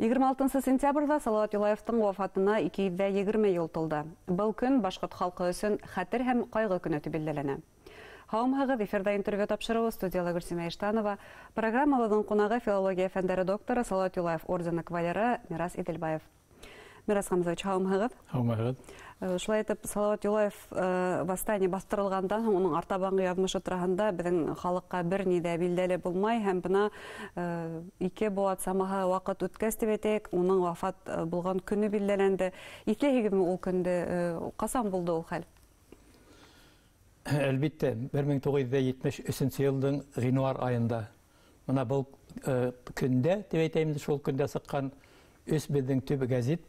26 сентябрҙә Салауат Юлаевтың вафатына 220 йыл тулды. Был көн башҡорт халҡы өсөн хәтер һәм ҡайғы көнө тип билдәләнә. Һаумыһығыҙ, эфирҙа интервью тапшырыуы, студияла Гөлсимә Иштанова. Программабыҙҙың ҡунағы филология фәндәре докторы, Салауат Юлаев ордены кавалеры Мирас Иҙелбаев. Мирас Хамзович, һаумыһығыҙ. Һаумыһығыҙ. Шулай итеп, Салауат Юлаев восстание баҫтырылғандан һуң уның артабанғы яҙмышы тураһында беҙҙең халыҡҡа бер ни ҙә билдәле булмай, һәм бына 2 быуат самаһы ваҡыт үткәс тип әйтәйек, уның вафат булған көнө билдәләнде. Иҫләйһегеҙме ул көндө, ҡасан булды ул хәл? Әлбиттә, 1973 йылдың ғинуар айында. Бына был көндә, тип әйтәйем, шул көндә сыҡҡан өс беҙҙең төп гәзит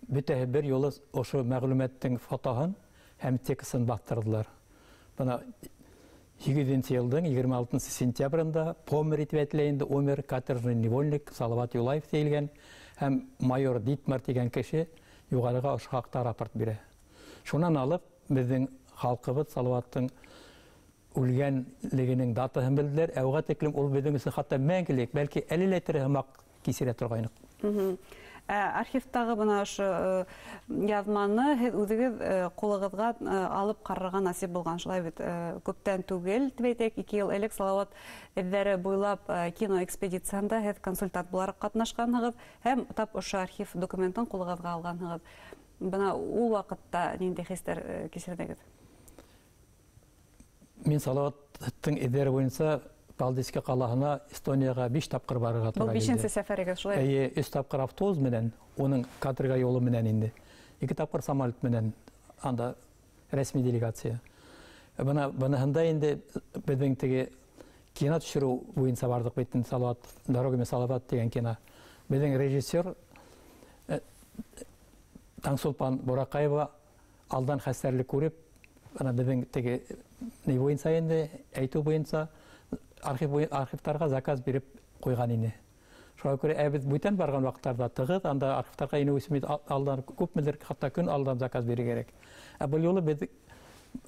бөтәһе бер юлы ошо мәғлүмәттең фотоһын һәм текстын баҫтырҙылар. Бына һигеҙенсе йылдың 26 сентябрендә Помер итеп әйтелә инде, умер каторжный невольник Салават Юлаев тиелгән һәм майор Дитмар тигән кеше юғарыға ошо хаҡта рапорт бирә. Шунан алып беҙҙең халҡыбыҙ Салаваттың үлгәнлегенең датаһын белделәр. Ә уға тиклем ул беҙҙең өсөн хатта мәңгелек, бәлки әле лә тере һымаҡ кисерә торғайныҡ. Архивтағы бына ошо яҙманы һеҙ үҙегеҙ ҡулығыҙға алып ҡарарға насип булған, шулай бит, күптән түгел, тип әйтәйек, 2 йыл элек Салауат эҙҙәре буйлап кино экспедицияһында һеҙ консультант булараҡ ҡатнашҡанһығыҙ һәм тап ошо архив документын ҡулығыҙға алғанһығыҙ. Бына ул ваҡытта ниндәй хистәр кисерҙегеҙ? Мин Салауаттың эҙҙәре буйынса Палдиски ҡалаһына, Эстонияға 5 тапҡыр барырға тура Был килде. 5-нсе сәфәрегеҙ, шулай? Эйе, 3 тапҡыр автобус менән, уның каторга юлы менән инде. 2 тапҡыр самолет менән, анда рәсми делегация. Бына быныһында инде беҙҙең теге кино төшөрөү буйынса барҙыҡ бит инде, Салават, Дорогами Салават тигән кино. Беҙҙең режиссер Таңсулпан Бураҡаева алдан хәстәрлек күреп, бына беҙҙең теге ни буйынса инде, әйтеү буйынса архивтарға заказ биреп ҡуйған ине. Шуға күрә, беҙ бүтән барған ваҡыттарҙа тығыҙ, анда архивтарға инеү өсөн бит алдан күпмелер, хатта көн алдан заказ бирер кәрәк. Ә был юлы беҙ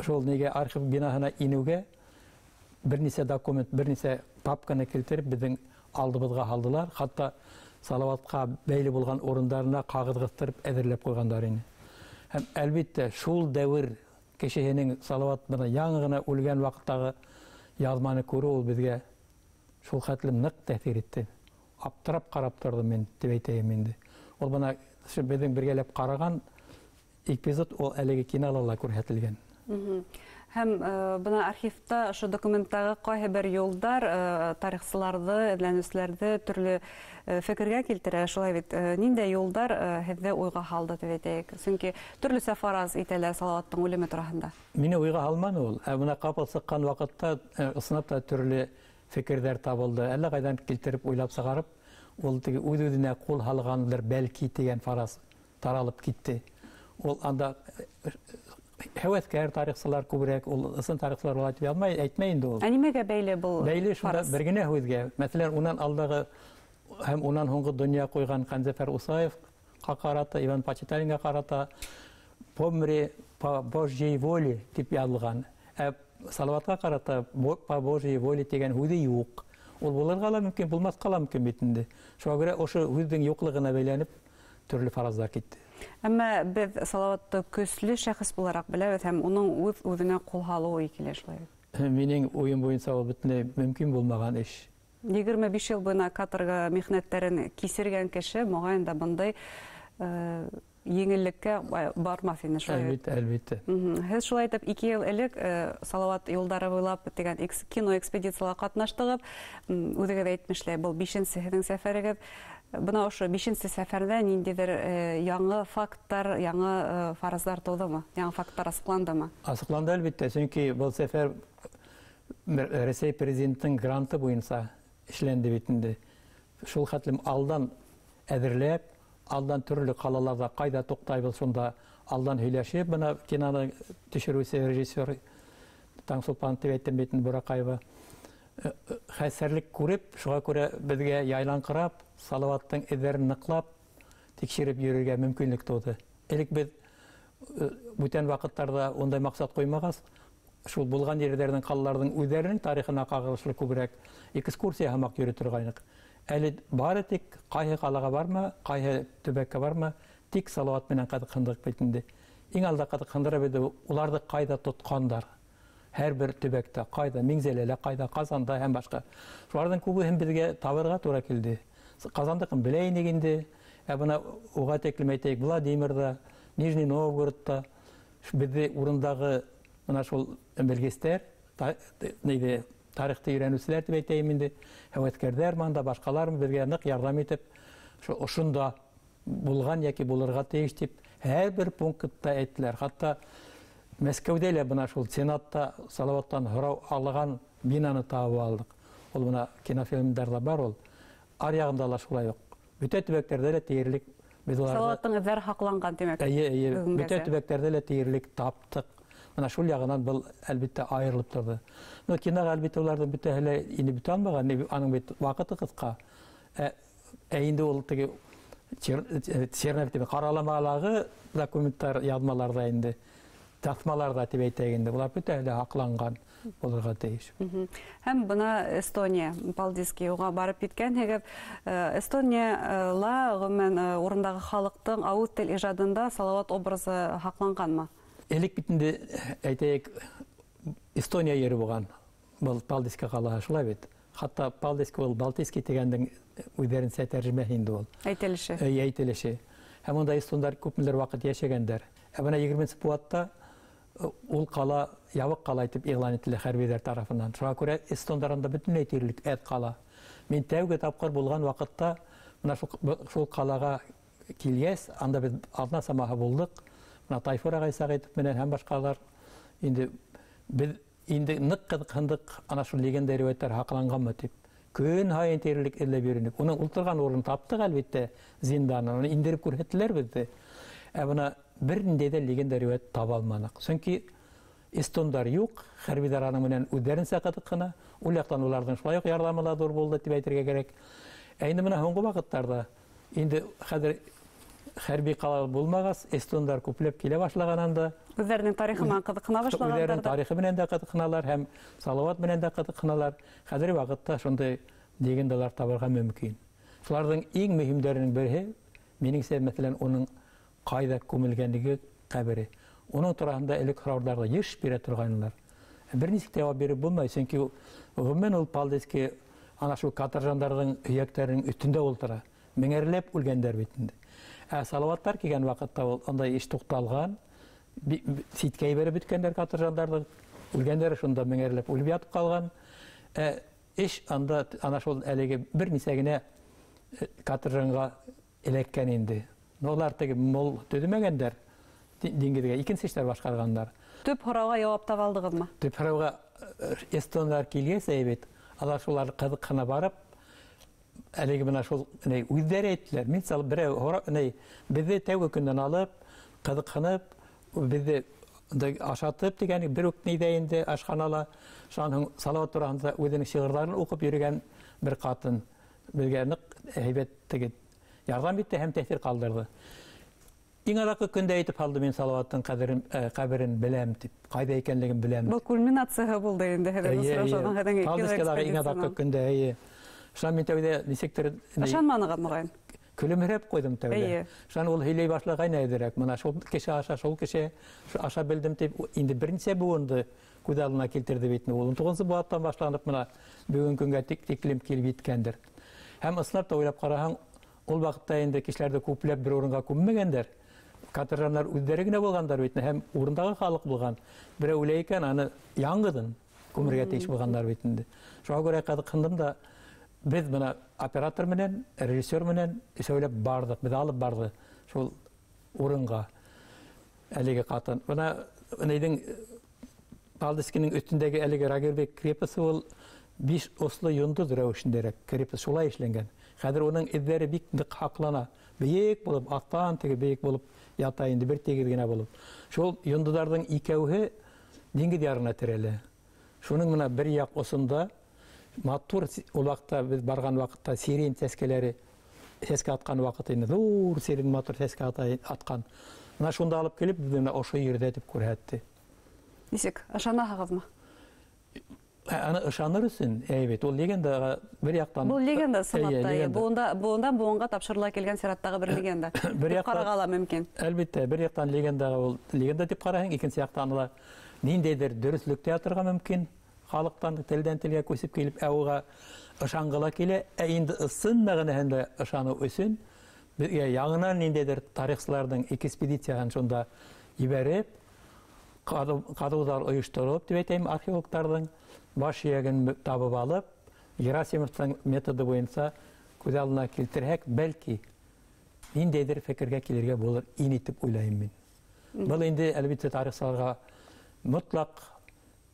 шул нигә архив бинаһына инеүгә бер нисә документ, бер нисә папканы килтереп беҙҙең алдыбыҙға һалдылар. Хатта Салаватҡа бәйле булған урындарына ҡағыҙ ҡыҫтырып әҙерләп ҡуйғандар ине. Һәм әлбиттә шул дәүер кешеһенең Салават бына яңы ғына үлгән ваҡыттағы яҙманы күреү ул беҙгә шул хәтлем ныҡ тәьҫир итте. Аптырап ҡарап торҙом мин, тип әйтәйем инде. Ул бына ошо беҙҙең бергәләп ҡараған эпизод ул әлеге кинола ла күрһәтелгән. Һәм бына архивта ошо документтағы ҡайһы бер юлдар тарихсыларҙы, эҙләнеүселәрҙе төрлө фекергә килтерә, шулай бит. Ниндәй юлдар һеҙҙе уйға һалды тип әйтәйек? Сөнки төрлөсә фараз итәләр Салауаттың үлеме тураһында. Мине уйға һалманы ул. Ә бына ҡапыл сыҡҡан ваҡытта ысынлап та төрлө фекерҙәр табылды. Әллә ҡайҙан килтереп уйлап сығарып, ул теге үҙ-үҙенә ҡул һалғандыр бәлки тигән фараз таралып китте. Ул анда һәүәҫкәр тарихсылар күберәк, ул ысын тарихсылар улай тип алмай, әйтмәй инде ул. Ә нимәгә бәйле был Бәйле шунда фараз? бер генә һүҙгә. Мәҫәлән, унан алдағы һәм унан һуңғы донъя ҡуйған Ҡанзәфәр Усаевҡа ҡарата, Иван Почиталинға ҡарата Помри по Божьей воле тип яҙылған. Ә Салаватҡа ҡарата по Божьей воле тигән һүҙе юҡ. Ул булырға ла мөмкин, булмаҫҡа ла мөмкин бит инде. Шуға күрә ошо һүҙҙең юҡлығына бәйләнеп төрлө фараздар китте. Әммә беҙ Салаватты көслө шәхес булараҡ беләбеҙ һәм уның үҙ-үҙенә ҡул һалыуы икелә, шулай бит. Минең уйым буйынса ул бөтөнләй мөмкин булмаған эш. 25 йыл буйына каторга михнәттәрен кисергән кеше, моғайын да бындай еңеллеккә бармаҫ ине, шулай бит. Әлбиттә, әлбиттә. Һеҙ шулай итеп 2 йыл элек Салават юлдары буйлап тигән кино экспедицияла ҡатнаштығыҙ. Үҙегеҙ әйтмешләй, был 5-нсе һеҙҙең сәфәрегеҙ. Бына ошо 5-нсе сәфәрҙә ниндәйҙер яңы факттар, яңы фараздар тыуҙымы? Яңы факттар асыҡландымы? Асыҡланды, әлбиттә, сөнки был сәфәр Рәсәй президентының гранты буйынса эшләнде бит инде. Шул хәтлем алдан әҙерләп, алдан төрлө ҡалаларҙа ҡайҙа туҡтайбыҙ, шунда алдан һөйләшеп, бына киноны төшөрөүсе режиссер Таңсулпан тип әйттем бит инде, Бураҡаева. Хәстәрлек күреп, шуға күрә беҙгә яйланҡырап, Салаваттың эҙҙәрен ныҡлап тикшереп йөрөргә мөмкинлек тыуҙы. Элек беҙ бүтән ваҡыттарҙа ундай маҡсат ҡуймағас, шул булған ерҙәрҙең, ҡалаларҙың үҙҙәренең тарихына ҡағылышлы күберәк экскурсия һымаҡ йөрөй торғайныҡ. Әле бары тик ҡайһы ҡалаға барма, ҡайһы төбәккә барма, тик Салауат менән ҡыҙыҡһындыҡ бит инде. Иң алда ҡыҙыҡһындыра бит уларҙы ҡайҙа тотҡандар. Һәр бер төбәктә, ҡайҙа, Миңзәләлә, ҡайҙа, Ҡазанда һәм башҡа. Шуларҙың күбеһен беҙгә табырға тура килде. Ҡазандыҡын белә инек инде. Ә бына уға тиклем әйтәйек, Владимирҙа, Нижний Новгородта беҙҙе урындағы бына шул белгестәр, нейҙе, тарихты өйрәнеүселәр тип әйтәйем инде, һәүәткәрҙәр манда, башҡалар беҙгә ныҡ ярҙам итеп, шул ошонда булған йәки булырға тейеш тип һәр бер пунктта әйттеләр. Хатта Мәскәүҙә лә бына шул Сенатта Салауаттан һорау алған бинаны табып алдыҡ. Ул бына кинофильмдарҙа бар ул. Ар яғында ла шулай уҡ. Бөтә төбәктәрҙә лә тиерлек беҙ уларҙы Салауаттың эҙҙәре һаҡланған, тимәк. Эйе, эйе. Бөтә төбәктәрҙә лә тиерлек таптыҡ. Бына шул яғынан был әлбиттә айырылып торҙо. Но киноға әлбиттә уларҙың бөтәһе лә инеп бөтә алмаған, аның бит ваҡыты ҡыҫҡа. Ә инде ул теге чернов тип ҡараламалағы документтар яҙмаларҙа инде, таҫмаларҙа тип әйтәйек инде, улар бөтәһе лә һаҡланған булырға тейеш. Һәм бына Эстония, Палдиски, уға барып еткәнһегеҙ. Эстонияла ғөмүмән урындағы халыҡтың ауыҙ тел ижадында Салауат образы һаҡланғанмы? Элек бит инде, әйтәйек, Эстония ере булған, был Палдиски ҡалаһы, шулай бит. Хатта Палдиски ул Балтийский тигәндең үҙҙәренсә тәржемәһе инде ул. Әйтелеше. Эйе, әйтелеше. Һәм унда эстондар күпмелер ваҡыт йәшәгәндәр. Ә бына егерменсе быуатта ул ҡала ябыҡ ҡала итеп иғлан ителә хәрбиҙәр тарафынан. Шуға күрә эстондар анда бөтөнләй тиерлек әҙ ҡала. Мин тәүге тапҡыр булған ваҡытта бына шул ҡалаға килгәс, анда беҙ аҙна самаһы булдыҡ. Бына Тайфур ағай Сәғитов менән һәм башҡалар. Инде беҙ инде ныҡ ҡыҙыҡһындыҡ, ана шул легенда риүәйәттәр һаҡланғанмы тип. Көн һайын тиерлек эҙләп йөрөнөк. Уның ултырған урынын таптыҡ әлбиттә, зинданын. Уны индереп күрһәттеләр беҙҙе. Ә бына бер ниндәй ҙә легенда риүәйәт таба алманыҡ. Сөнки эстондар юҡ, хәрбиҙәр аның менән үҙҙәренсә ҡыҙыҡһына. Ул яҡтан уларҙың шулай уҡ ярҙамы ла ҙур булды тип әйтергә кәрәк. Ә инде бына һуңғы ваҡыттарҙа инде хәҙер хәрби ҡала булмағас, эстондар күпләп килә башлаған анда. Үҙҙәренең тарихы менән ҡыҙыҡһына башлағандар. Үҙҙәренең тарихы менән дә ҡыҙыҡһыналар һәм Салауат менән дә ҡыҙыҡһыналар. Хәҙерге ваҡытта шундай легендалар табырға мөмкин. Шуларҙың иң мөһимдәренең береһе, минеңсә, мәҫәлән, уның ҡайҙа күмелгәнлеге ҡәбере. Уның тураһында элек һорауҙарҙы йыш бирә торғайнылар. Бер нисек тә яуап биреп булмай, сөнки ғөмүмән ул Палдиски ана шул каторжандарҙың һөйәктәренең өҫтөндә ултыра. Меңәрләп үлгәндәр бит инде. Ә Салауаттар килгән ваҡытта ул андай эш туҡталған, ситкә ебәреп бөткәндәр каторжандарҙы, үлгәндәре шунда меңәрләп үлеп ятып ҡалған. Ә эш анда ана шул әлеге бер нисә генә каторжанға эләккән инде. Но улар теге мол төҙөмәгәндәр, диңгеҙгә икенсе эштәр башҡарғандар. Төп һорауға яуап таба алдығыҙмы? Төп һорауға эстондар килгәс, әйбәт, алар шулар ҡыҙыҡһына барып, әлеге бына шул, ни, үҙҙәре әйттеләр. Мин салып берәү һора, ни, беҙҙе тәүге көндән алып, ҡыҙыҡһынып, беҙҙе ашатып тигән бер үк нейҙә инде ашханала, шунан һуң Салауат тураһында үҙенең шиғырҙарын уҡып йөрөгән бер ҡатын беҙгә ныҡ һәйбәт теге ярҙам итте һәм тәьҫир ҡалдырҙы. Иң аҙаҡҡы көндә әйтеп һалды, мин Салауаттың ҡәберен беләм тип, ҡайҙа икәнлеген беләм. Был кульминацияһы булды инде һеҙҙең Эйе, эйе. осрашыуҙың, һеҙҙең ике Палдискалағы иң аҙаҡҡы экспедицияның. көндә, эйе. Шунан мин тәүҙә нисектер, ни, Ышанманығыҙ, моғайын? Көлөмһөрәп ҡуйҙым тәүҙә. Эйе. Шунан ул һөйләй башлағайны әҙерәк. Бына шул кеше аша, шул кеше аша белдем тип, инде бер нисә быуынды күҙ алдына килтерҙе бит. Ул ун туғыҙынсы быуаттан башланып, бына бөгөн көнгә тиклем килеп еткәндер. Һәм ысынлап та уйлап ҡараһаң, ул ваҡытта инде кешеләрҙе күпләп бер урынға күммәгәндәр. Каторжандар үҙҙәре генә булғандар бит, һәм урындағы халыҡ булған. Берәү үлә икән, аны яңғыҙын күмергә тейеш булғандар бит инде. Шуға күрә ҡыҙыҡһындым да, беҙ бына оператор менән, режиссер менән өсәүләп барҙыҡ, беҙ алып барҙы шул урынға әлеге ҡатын. Бына нейҙең Палдискінің өҫтөндәге әлеге Рагербек крепосы ул биш ослы йондоҙ рәүешендәрәк крепость шулай эшләнгән. Хәҙер уның эҙҙәре бик ныҡ һаҡлана. Бейек булып, аҫтан теге бейек булып ята инде, бер тигеҙ генә булып. Шул йондоҙҙарҙың икәүһе диңгеҙ ярына терәлә. Шуның менән бер яҡ осонда матур ул ваҡытта беҙ барған ваҡытта сирень сәскәләре сәскә атҡан ваҡыт инде, ҙур сирень матур сәскә атҡан. Бына шунда алып килеп, беҙ бына ошо ерҙә тип күрһәтте. Нисек, ышанаһығыҙмы? Аны ышаныр өсөн, әйбәт, ул легендаға бер яҡтан. Был легенда ысынлап та, быуындан быуынға тапшырыла килгән сираттағы бер легенда. Бер яҡтан ҡарарға ла мөмкин. Әлбиттә, бер яҡтан легендаға ул легенда тип ҡараһаң, икенсе яҡтан ла ниндәйҙер дөрөҫлөк тә ятырға мөмкин. Халыҡтан телдән телгә күсеп килеп, ә уға ышанғы ла килә. Ә инде ысын мәғәнәһендә ышаныу өсөн беҙгә яңынан ниндәйҙер тарихсыларҙың экспедицияһын шунда ебәреп, ҡаҙыуҙар ойоштороп, тип әйтәйем, археологтарҙың баш һөйәген табып алып, Герасимовтың методы буйынса күҙ алдына килтерһәк, бәлки ниндәйҙер фекергә килергә булыр ине тип уйлайым мин. Был инде әлбиттә тарихсыларға мотлаҡ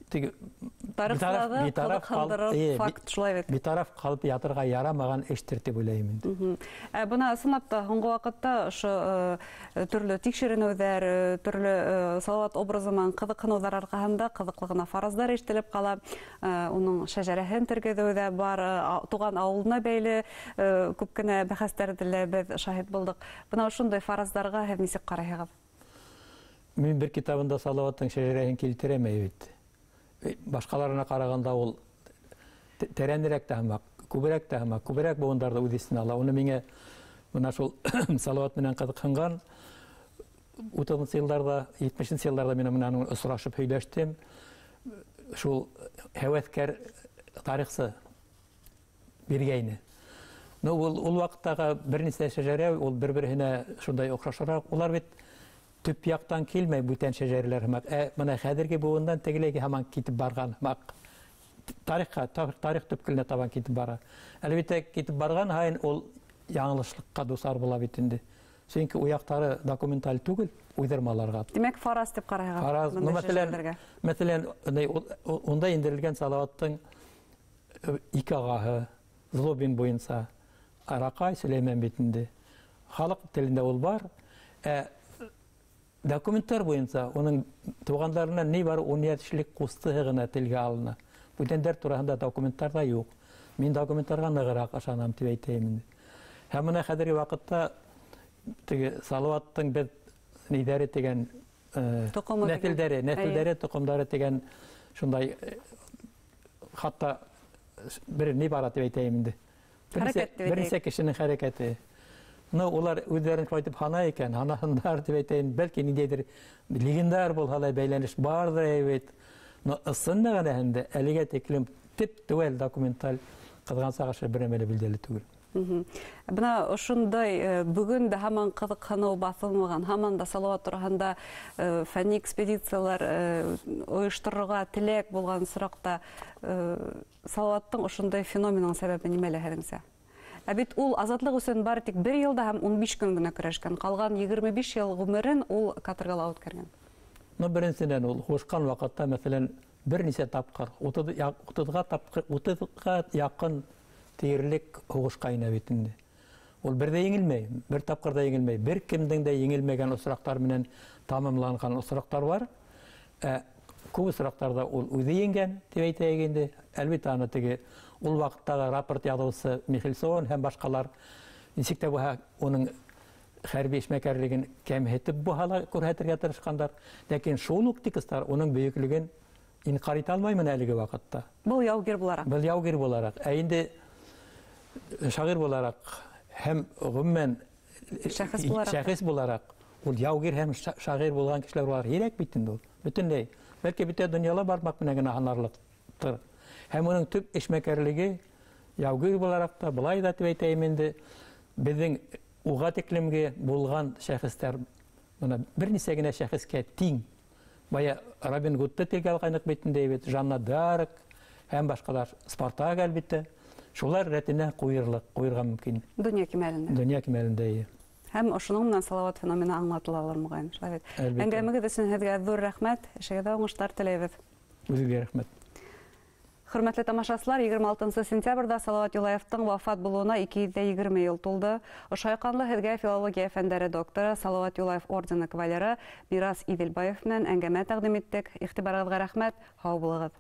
тарихсыларҙы ҡыҙыҡһындырыр факт, шулай бит. Битараф ҡалып ятырға ярамаған эштер тип уйлайым инде. Бына ысынлап та һуңғы ваҡытта ошо төрлө тикшеренеүҙәр, төрлө Салауат образы менән ҡыҙыҡһыныуҙар арҡаһында ҡыҙыҡлы ғына фараздар ишетелеп ҡала. Уның шәжәрәһен тергеҙеү ҙә бар, туған ауылына бәйле күп кенә бәхәстәрҙе лә беҙ шаһит булдыҡ. Бына ошондай фараздарға һеҙ нисек ҡарайһығыҙ? Мин бер китабында Салауаттың шәжәрәһен килтерәм бит. Башҡаларына ҡарағанда ул тәрәнерәк тә һымаҡ, күберәк тә һымаҡ, күберәк быуындарҙы үҙ эсенә ала. Уны миңә бына шул Салауат менән ҡыҙыҡһынған 30-нсы йылдарҙа, 70-нсе йылдарҙа мин менән осрашып һөйләштем. Шул һәүәҫкәр тарихсы биргәйне. Ну, ул ваҡыттағы бер нисә шәжәрә, ул бер-береһенә шундай оҡшашыраҡ. Улар бит төп яҡтан килмәй бүтән шәжәрәләр һымаҡ. Бына хәҙерге быуындан тегеләйге һаман китеп барған һымаҡ. Тарихҡа, тарих төпкөлөнә табан китеп бара. Әлбиттә, китеп барған һайын ул яңылышлыҡҡа дусар була бит инде. Сөнки уяҡтары документаль түгел, уйҙырмаларға. Тимәк, фараз тип ҡарайһығыҙ. Фараз. Ну, мәҫәлән, унда индерелгән Салауаттың ике ағаһы Злобин буйынса Араҡай, Сөләймән бит инде. Халыҡ телендә ул бар. Документтар буйынса уның туғандарынан ни бар 10 йәшлек ҡустыһы ғына телгә алына. Бүтәндәр тураһында документтар ҙа юҡ. Мин документтарға нығыраҡ ышанам тип әйтәйем инде. Һәм бына хәҙерге ваҡытта теге Салауаттың беҙ ниҙәре тигән, нәҫелдәре, тоҡомдары тигән шундай хатта бер ни бара тип әйтәйем инде. Бер нисә кешенең хәрәкәте. Ну, улар үҙҙәрен шулай итеп һанай икән, һанаһындар тип әйтәйем, бәлки ниндәйҙер легендар булһа ла бәйләнеш барҙыр бит. Но ысын мәғәнәһендә әлегә тиклем тип-теүәл документаль ҡыҙғанса ҡаршы бер нәмә лә билдәле түгел. Бына ошондай бөгөн дә һаман ҡыҙыҡһыныу баҫылмаған, һаман да Салауат тураһында фәнни экспедициялар ойошторорға теләк булған осраҡта Салауаттың ошондай феноменының сәбәбе нимәлә һеҙҙеңсә? Ә бит ул азатлыҡ өсөн бары тик бер йылда һәм 15 көн генә көрәшкән. Ҡалған 25 йыл ғүмерен ул каторгала үткәргән. Ну, беренсенән, ул һуғышҡан ваҡытта, мәҫәлән, бер нисә тапҡыр, 30-ға яҡын тиерлек һуғышҡа инә бит инде. Ул бер ҙә еңелмәй, бер тапҡыр ҙа еңелмәй. Бер кемдең дә еңелмәгән осраҡтар менән тамамланған осраҡтар бар. Күп осраҡтарҙа ул үҙе еңгән, тип әйтәйек инде. Әлбиттә, аны теге ул ваҡыттағы рапорт яҙыусы Михельсон һәм башҡалар нисек тә булһа уның хәрби эшмәкәрлеген кәмһетеп булһа ла күрһәтергә тырышҡандар. Ләкин шул уҡ тексттар уның бөйөклөгөн инҡар итә алмаймын әлеге ваҡытта. Был яугир булараҡ. Был яугир булараҡ. Ә инде шағир булараҡ һәм ғөмүмән шәхес булараҡ ул яугир һәм шағир булған кешеләр улар һирәк бит инде ул. Бөтөнләй. Бәлки бөтә донъяла бармаҡ менән генә һанарлыҡтыр. Һәм уның төп эшмәкәрлеге яугир булараҡ та, былай ҙа тип әйтәйем инде, беҙҙең уға тиклемге булған шәхестәр бына бер нисә генә шәхескә тиң. Бая Робин Гудты телгә алғайныҡ бит инде, бит Жанна д'Арк һәм башҡалар, Спартак әлбиттә. Шулар рәтенә ҡуйырға мөмкин. Донъя кимәлендә. Донъя кимәлендә, эйе. Һәм ошоноң менән Салауат феномены аңлатылалыр мөғәйен, шулай бит. Әңгәмәгеҙ өсөн һеҙгә ҙур рәхмәт, эшегеҙҙә уңыштар теләйбеҙ. Үҙегеҙгә рәхмәт. Хөрмәтле тамашасылар, 26 сентябрҙә Салауат Юлаевтың вафат булыуына 220 йыл тулды. Ошо айҡанлы һеҙгә филология фәндәре докторы Салауат Юлаев ордены кавалеры Мирас Иҙелбаев менән әңгәмә тәҡдим иттек. Иғтибарығыҙға рәхмәт, һау булығыҙ.